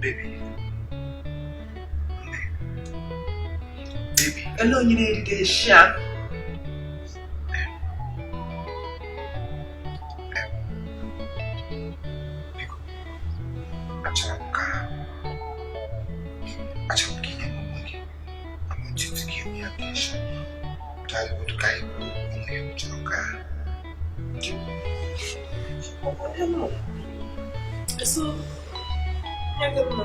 Baby. Nne. Baby. Ele onye na-eride eshi a? Biko, achọrọ m ka i nye m onwe gị. I want you to give me attention. Ka anyị kwuo ka anyị kwuo onwe ya m chọrọ ka So, nye gị mma.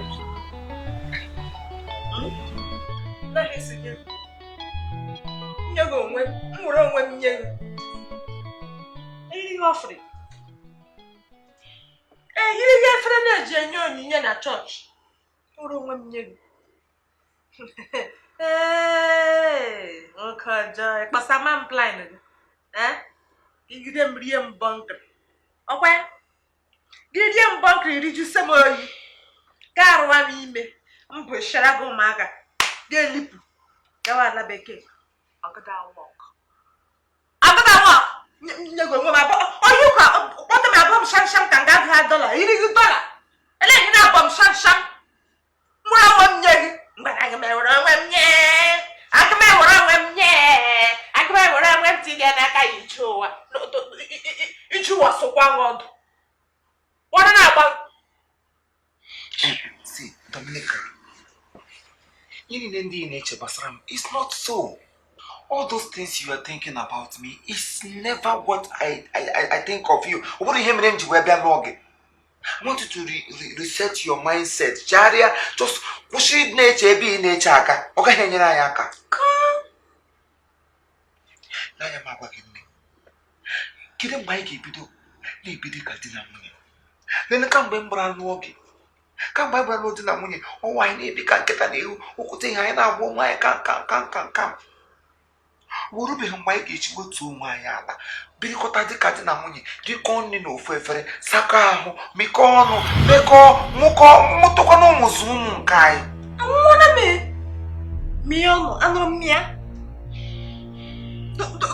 Naghị esi gị. Nye gị onwe m were onwe m nye gị. Eriri ọfrị. Eyiri gị efere na-eji enye onyinye na chọọchị. Were onwe m nye gị. Ee, nwoke ọjọọ, ịkpasama m plan gị. Eh? Igide m rie m bọnkịrị. Ọkwa ya? Gị rie m bọnkịrị rijuse m oyi. Ga arụwa m ime. M bụ shara gị ụmụaka. Ga-elipụ. Gawa ala bekee. Ọgụda work. Ọgụda work. Nye gị onwe m abụọ. Onye ụka kpọta m abụọ m sham sham ka m ga ha dọla. Iri gị dọla. Ele ihe na-abọ m sham sham. Mụ onwe m nye gị. Mgbe aga m ewere onwe m nye. Aga m ewere onwe m nye. Aga m ewere onwe m tinye n'aka ya ije ụwa. Iji ụwa sụkwa m ọdụ. Wara na-agba. See, Dominica, ihe niile ndị ị na-eche gbasara m, it's not so. All those things you are thinking about me is never what I think of you. Ọ bụrụ ihe mere m ji wee bịa lụọ gị. I want you to re re reset your mindset. Chegharịa, just kwụsị ịdị na-eche ebe ị na-eche aka. Ọ gaghị enyere anyị aka. N'anya m agwa gị, nne. Kedu mgbe anyị ga-ebido na-ebido ka di na nwunye? Lele, kamgbe m gbara lụọ gị, kamgbe anyị gbara lụọ di na nwunye, ọnwa anyị na-ebi ka nkịta na ewu. Okwute ihe anyị na-agwa onwe anyị kam kam kam kam kam. Werubeghị mgbe anyị ga-echi wetuo onwe anyị ala, birikọta dịka di na nwunye, rikọọ nri n'ofu efere, sakọ ahụ, mịkọọ ọnụ, mekọọ, mụkọọ, mụtụkwana ụmụ, zụ ụmụ nke anyị. Anwụọla m. Mie ọnụ, anụrụ m ya.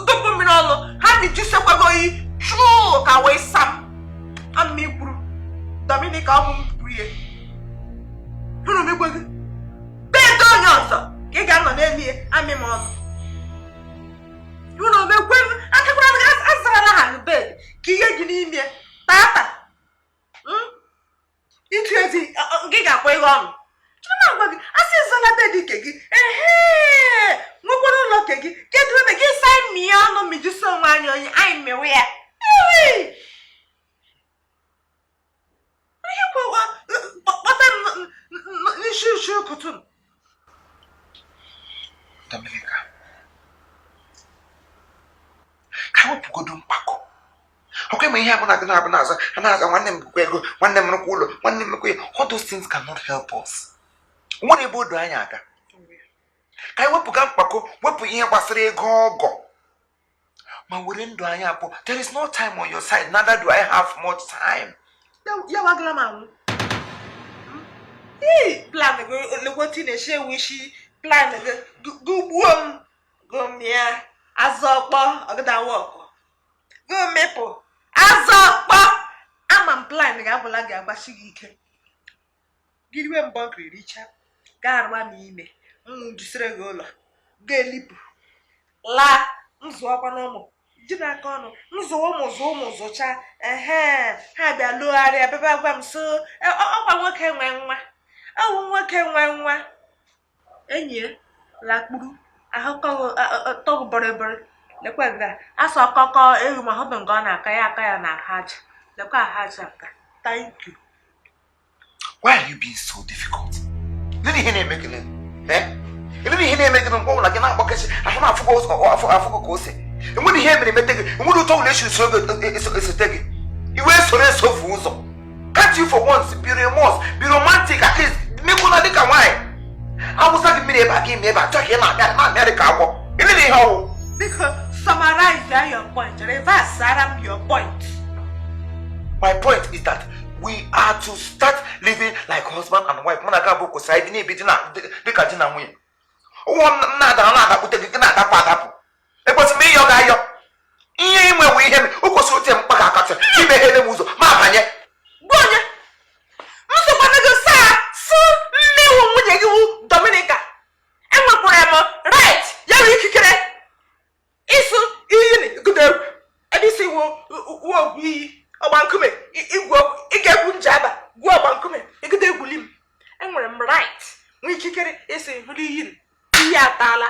Dọpụ mmiri ọnụ, ha na-ejisekwago oyi chụụ ka wee sam. Ama m ikwuru. Dominica, ọ bụ m kwuru ya. Hụrụ m igwe gị. Bed onye ọzọ ka ị ga-anọ n'elu ya amị m ọnụ. Hụrụ m ekwe m akakwara gị azarala ha bed ka ihe gị n'ime tata. Ịtụ ezi gị ga-akwa ihe ọnụ. Chọrọ m agwa gị, asị zala bed nke gị, ehe, nwekwara ụlọ nke gị, kedu ebe gị sa mie ọnụ mijisi onwe anyị onye anyị mewe ya. Ewe! Ihe kpọta m n'isi isi ụtụtụ. Dominica, ka wepụgodo mkpakọ. Ọkwa ịma ihe abụ na gị na-abụ na-aza a na-aza nwanne m bụkwa ego, nwanne m rụkwa ụlọ, nwanne m mekwa ya. All those things cannot help us. Nwere ebe odo anyị aga. Ka anyị wepụga mkpakọ, wepụ ihe gbasara ego ọgọ, ma were ndụ anyị apụ. There is no time on your side, neither do I have much time. Ya wagala m anwụ. Ee, plan gị lekwentị na-eshi ewu isi plan gị gị gbuo m gụ mịa azụ ọkpọ ọgịda wọkụ gụ mịpụ azụ ọkpọ. Ama m plan gị abụla gị agbasi gị ike gị riwe mbọ nkiri richa gaa arụwa m ime m jisiri gị ụlọ ga-elipụ laa nzụọkwa n'ụmụ ji n'aka ọnụ nzụ ụmụ zụ ụmụ zụcha ehe ha bịa lụgharịa bịaba gwa m so ọkwa nwoke nwe nwa ọwụ nwoke nwe nwa enyi ya lakpuru ahụkọghị tọgụ bọrịbọrị. Lekwa nga asọ ọkọkọ ewu ma hụbe nke ọ na-aka ya aka ya na ahụ aja. Lekwa ahụ aja nka. Thank you. Why are you being so difficult? Lele ihe na-eme gị, lele. Eh? Lele ihe na-eme gị mgbe ọbụla gị na-agbakasị ahụ na-afụgo afọ afụgo ka ose. Enwere ihe mere emete gị, enwere ụtọ ụlọ esiri soro gị esote gị. Iwe soro esofu ụzọ. Can't you for once be remorse, be romantic at least, mekwuna dịka nwaanyị? Awụsa gị mmiri ebe a gị ime ebe a chọọ ka ị na-amịarị na-amịarị ka agwọ. Elele ihe ọwụ. Biko, summarize your point. Reverse ara m your point. My point is that we are to start living like husband and wife. Mụ na gị abụọ kwesịrị anyị dị na-ebi dịka di na nwunye. Ụgwọ m na-adara na-adakpute gị, gị na-adapụ adapụ. Ekwesịrị m ịyọ gị ayọ. Ihe inwe nwe ihe m, o kwesịrị otu mkpa ga-akasị imeghere m ụzọ ma banye. Gwa onye nsokwana gị saa sụ. Ogwu iyi ọgba nkume, igwu ị ga-egwu njaba gwuo ọgba nkume ịgide egwuli m. Enwere m right, nwee ikikere isi hụrụ iyi m. Iyi ataala,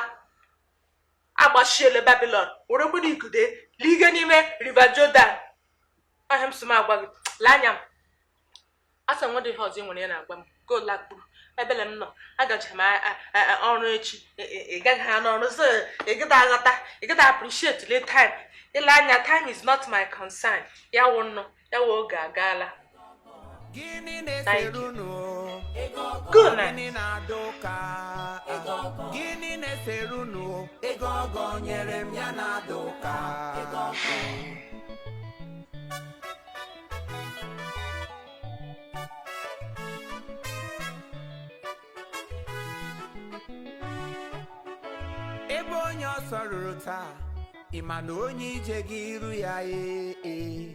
agbachiele Babylon were gburu igude lige n'ime River Jordan. Ahịa m si m agwa gị, lee anya m, asa nwedị ihe ọzọ ị nwere ya na-agwa m. Go lakpuru ebele m nọ, agacha m ọrụ echi. Ị gaghị ha n'ọrụ, so ị gịda aghọta, ị gịda appreciate le time. Ile anya, time is not my concern. Ya wụ nnụ ya wụ oge agaala. Gịnị na-esere unu? Good night. Gịnị na-ada ụka? Gịnị na-esere unu? Ego ọgọ nyere m ya na-ada ụka. Ebe onye ọsọ ruru taa, ị ma na onye ije gị iru ya? Ee.